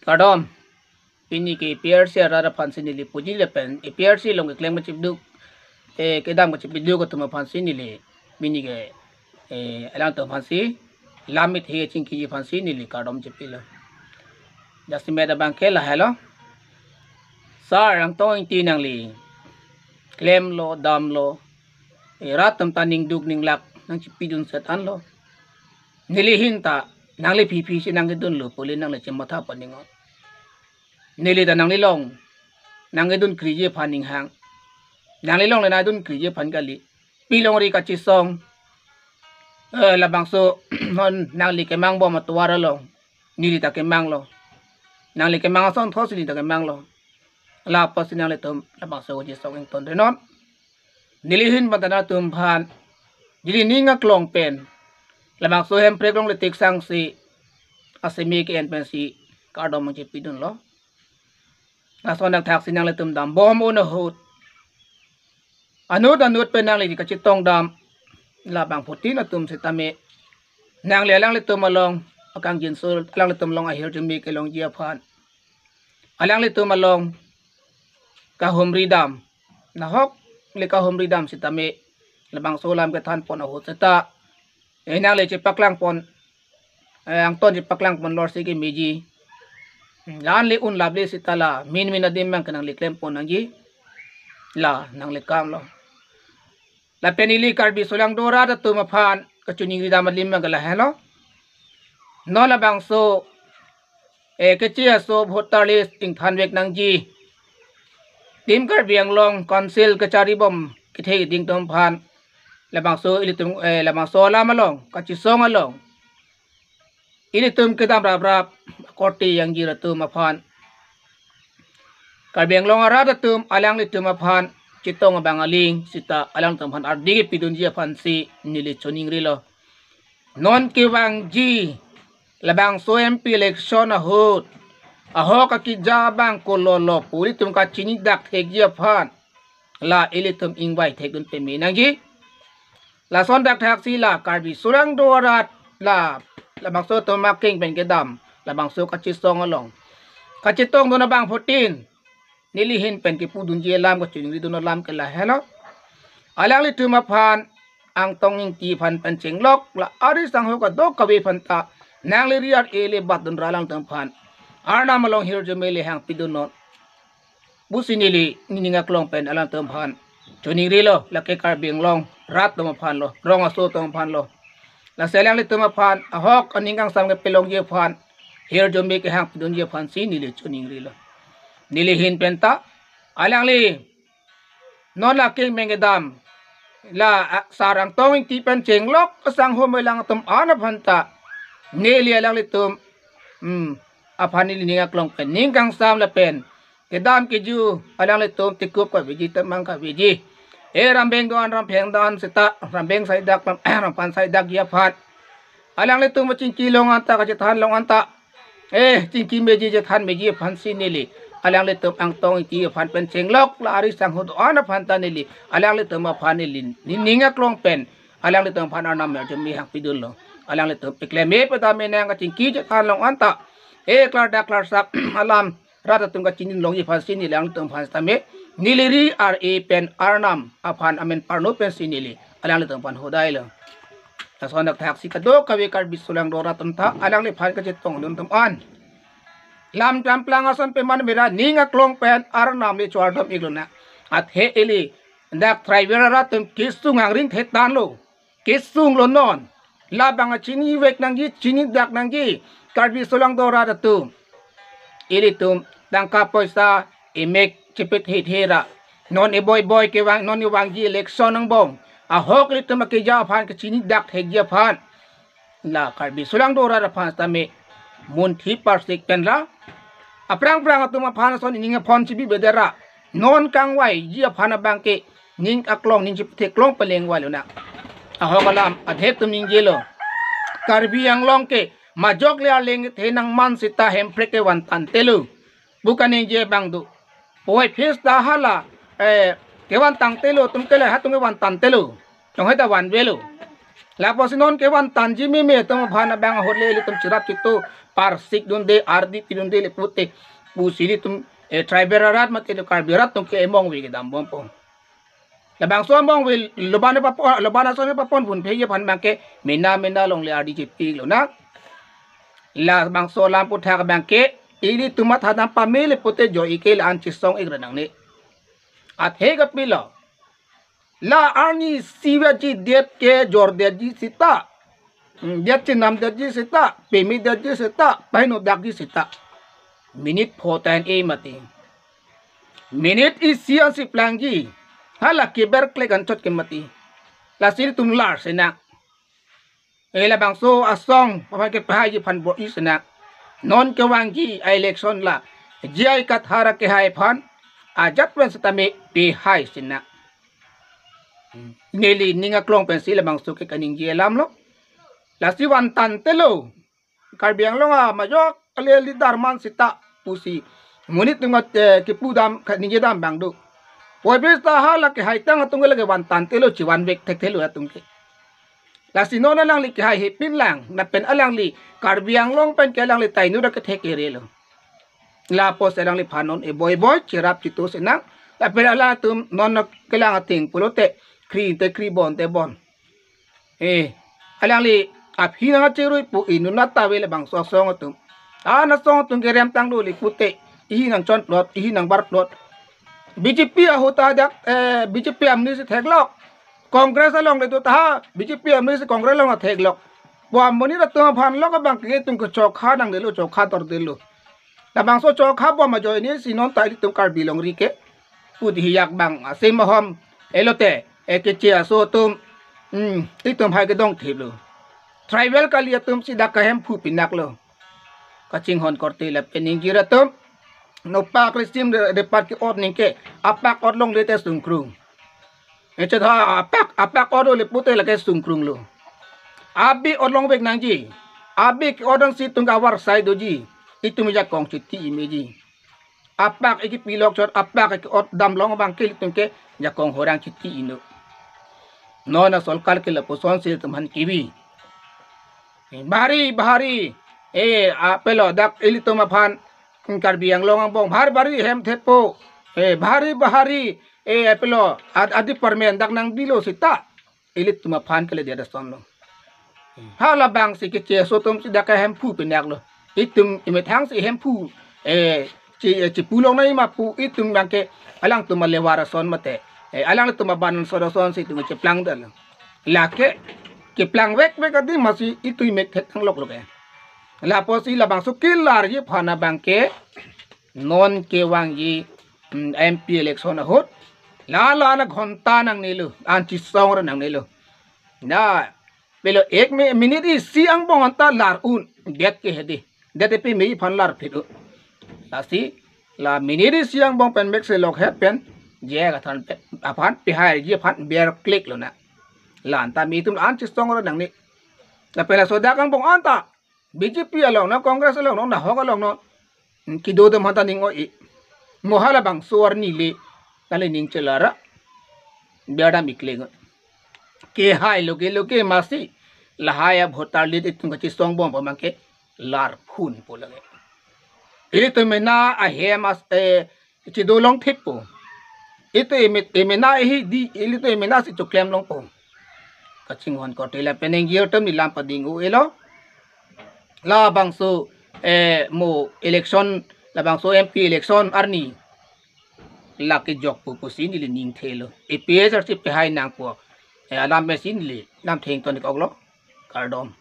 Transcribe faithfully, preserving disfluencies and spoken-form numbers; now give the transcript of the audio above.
Kardom. Pini ke A P R C arat aphansi neli puji lapen A P R C along keklem kachipduk, eh, kedam kachipduk atum aphansi neli pini ke, eh, alangtum aphansi lam mithe chingkiji aphansi neli kardom chipilo. Jasemet abang ke lahelo. Sar Angtong Ingti, nangli klemlo, damlo, eh, rat atum ta ningduk ninglak nangchipidun set anlo. Neli ahin ta nangli phi phisi nangkedunlo pu neli nangli chematha paningo. Neli ta nangli along nangkedun kriji aphan ninghang. Nangli along le nangkedun kriji aphan kali. Pilongri kachesong, eh, labangso non nangli kemangbom atovar along neli ta kemanglo. Nangli kemang asonthotsi neli ta kemanglo. Lapusi nanglitum labangso kachesong ingtonrenon. Neli ahin pen ta nangtum aphan neli ning aklong pen labangso Hemprek longle tiksangsi aseme ke-en pensi kardom nangchipidunlo. Lason dak thaksi nanglitum dambom un ahut, anut anut pen nangli kachetongdam labangphutin atum sitame nangli alanglitum along akangjinso, alanglitum along ahirjume kelongji aphan, alanglitum along kahumridam, nahok le kahumridam sitame labangso alam kethanpon ahut seta, eh, nangli chepaklangpon, eh, angton chepaklangpon lorsi kemeji. Hmm, la-an le unlap le seta la min min adim abang ke nangli klempon nangji. La nangli kamlo. Lapen ili Karbi Solangdo arat atum aphan kachiningridam alim abang ke lahelo. Non labangso, eh, keche aso voter list ingthanvek nangji, Team Karbi Anglong Council kacharibom kethe keding atum aphan labangso ilitum, eh, labangso alam along, kachesong along ilitum kedam raprap, korte yangjir atum aphan, Karbi Anglong arat atum alanglitum aphan chetong abang aling seta alangtum aphan ardi kepidunji aphansi neli choningrilo. Non kevangji labangso M P election ahut ahok akeja abang kololo pu ilitum kachinidak thekji aphan la ilitum ingvai thekdun peme nangji. Lason dak thaksi la Karbi Solangdo arat la, labangso atum akeng pen kedam labangso kachesong along kachetongdun abangphutin neli ahin pen kepudunji alam, kachiningridun alam ke lahelo. Alanglitum aphan, Angtong Ingti aphan pen chenglok la ari sangho kadokave aphan ta nangli ri ar-e le batdun ra alangtum aphan Arnam along hirjume le hangpidunnon pusi neli nening aklong pen alangtum aphan choningrilo, lake Karbi Anglong rat atum aphanlo, rong aso atum aphanlo. Lasi alanglitum aphan ahok aning kangsam kepalongji aphan, hirjume kehangpidunji aphansi neli choningrilo. Neli ahin pen ta alangli non la keng mengedam la, ah, Sar Angtong Ingti pen chenglok asangho mailang atum an aphan ta neli alanglitum, hmm, aphan neli ning aklong pen ning kangsam lapen kedam keju alanglitum tekup kaveji, temang kaveji. Eh, rambeng do-an, rampheng do-an seta rambeng saidak, ram-, ramphan saidakji aphan, alanglitum chingki long anta, kachethan long anta, eh, chingki meji chethan meji aphansi neli alanglitum Angtong Ingti aphan pen chenglok la ari sangho do-an aphan ta neli alanglitum aphan neli nening aklong pen alanglitum aphan Arnam hirjume hangpidunlo. Alanglitum pekleme pedam enang, kachingki chethan long anta, eh, klardak klarsak alam rat atum kachini longji aphansi neli alanglitum aphan sitame neli ri ar-e pen Arnam aphan amen parno pensi neli alanglitum aphan hodailo. Lason dak thaksi kadokave Karbi Solangdo arat atum ta alangliphan kachetongdun atum an lam tamplang ason peman mera ning aklong pen Arnam le chwardom iklonang. Athe ili dak tribal arat atum kesung angring thetanlo, kesunglo non. Labang achinivek nangji, chinidak nangji Karbi Solangdo arat atum. Ilitum tangka poisa emek chepet hethe ra, non eboi boi kevang, non evangji election angbong ahok ilitum akeja aphan kachinidak thekji aphan la Karbi Solangdo arat aphan sitame munthi parsik pen la aphrang phrang atum aphan ason ining aphon chibi bedera non kangvaiji aphan abang ke ning aklong ning chitheklong paleng vailonang. Ahok alam adhek atum ningjelo, Karbi Anglong ke majok le arleng the nangman seta hemprek kevan tantelo pu kaningje abang do. Puvoiphit ta hala, eh, kevan tangtelo, atum ke le hatung kevan tantelo, chonghoi ta vanvelo. Lapusi non kevantangji meme atum aphan abang ahut le ilitum cherap chetu, parsik dunde, ardi pidunde le pute, pusi ilitum, eh, tribal arat mate lo Karbi arat atum ke amongve kedam bompo. Labangso amongve loban papo, loban ason paponvun pheji aphan abangke mena mena along le ardi chepik lonang. Labangso alam aputhak abangke ilitum matha dam pame le pute jo-i ke la-an chesong-ik ra nangne. Athe kapilo, la arni isivetji det kejordetji seta, hmm, det chenamdetji seta, pemedetji seta, pahinodakji seta, minute pho ta en-e mati. Minute isi ansi plangji, hala keberklek anchot ke mati. Lasi ilitum lar sinang. Eh, labangso asong aphan kepahaiji aphan bor-i sinang. Non kevangji a-election la J I Kathar akehai aphan ajat pen setame pahai sinang. Neli ning aklong pensi labangso ke kaningje alam lo. Lasi vantangte lo. Karbi Anglong amajok ale leader man seta pusi monit atum, eh, kepudam kaningje dam abang do. Puvoiphit ta hala kehaitang atum ke lake vantangte lo, chevanvek thekthe lo atum ke. Lasi non alangli kehai hepin lang, lapen alangli Karbi Anglong pen ke alangli ta inut ra kethek ere lo. Lapusi alangliphan non eboi boi cherap chetu sinang, lapen alangtum non kelang ating pulote kri te kri, bon te bon. Eh, alangli aphi nangcherui pu inut na ta ave labangso asong atum. An asong atum kerem tanglo le pute, ihi nangchonplot, ihi nangbarplot. B J P ahut ta dak, eh, B J P amonit si theklok. Congress along le do ta, B J P amonit si Congress along theklok. Pu amonit atum aphan lok abangke itum ke chokha nangnelo, chokha tordelo. Labangso chokha bom ajoine si non ta ilitum Karbi longri ke put hiyak bang asim ahom elote, eh, keche aso atum, hmm, itum hai kedongthip lo. Tribal kali atum si dak kahemphu pinak lo. Kachinghon korte lapen ingjir atum. Nopak risim re-, repat ke-ot ningke, apak ot longle te sungkrung. Echet ha apak, apak ot le pute lake sungkrung lo. Abi ot longvek nangji. Abi ke-ot ansi itum ke avarsai doji. Itum jakong chiti imeji. Apak iki pilok chot, apak iki ot dam long abangke ilitum ke jakong horang chiti inut. Non asolkar ke lapuson si itum aphan kebi. Bahari, bahari, eh, apelo dak ilitum aphan Karbi Anglong angbong bahari bahari hem thepo. Eh, bahari bahari, eh, apelo ad-, a-department dak nangbilo seta ilitum aphan kele dia dason lo. Halabang si keche aso atum si dak kahemphu pinak lo. Itum imethang si hemphu, eh, che, eh, chepu longnoi ma pu itum abangke alangtum alevar ason mate, eh, alangtum aban ason ason si itum cheplangdetlo. Lake keplangvekvek adim masi itum imek thek thanglok lo ke. Lapusi labangso kelarji aphan abangke non kevangji, mm, M P election ahut la la-an aghonta nangnelo, an chesong ra nangnelo. Na pelo ek mi-, minute isi angbong anta lar un, det ke hedi. Det pemei aphan lar phit un. Lasi la minute isi angbong pen mek se lok he pen J I Kathar pen aphan pahaiji aphan berklek lonang. La anta mi itum an chesong ra nangne. Lapen laso dak angbong anta B J P along non, Congress along non, nahok along non, hmm, kedo dam hanta ning oi. Mo halabangso arni le kali ning chelara berdam ikleng. Kehai loke loke masi lahai a-voter list itum kachesong bom abangke larphunpo lake. Ilitum mena ahem as, eh, chedo longthippo. Itum eme-, emena hedi, ilitum emena si choklem longpo. Kachinghon korte lapen ingjir atum neli lam pading-o-elo. Labangso, eh, mo election, labangso M P election arni lake jokpo pusi neli ning thelo. A P H L C pahai nangpo. Eh, alam mesi neli lam thengton ik-oklo. Kardom.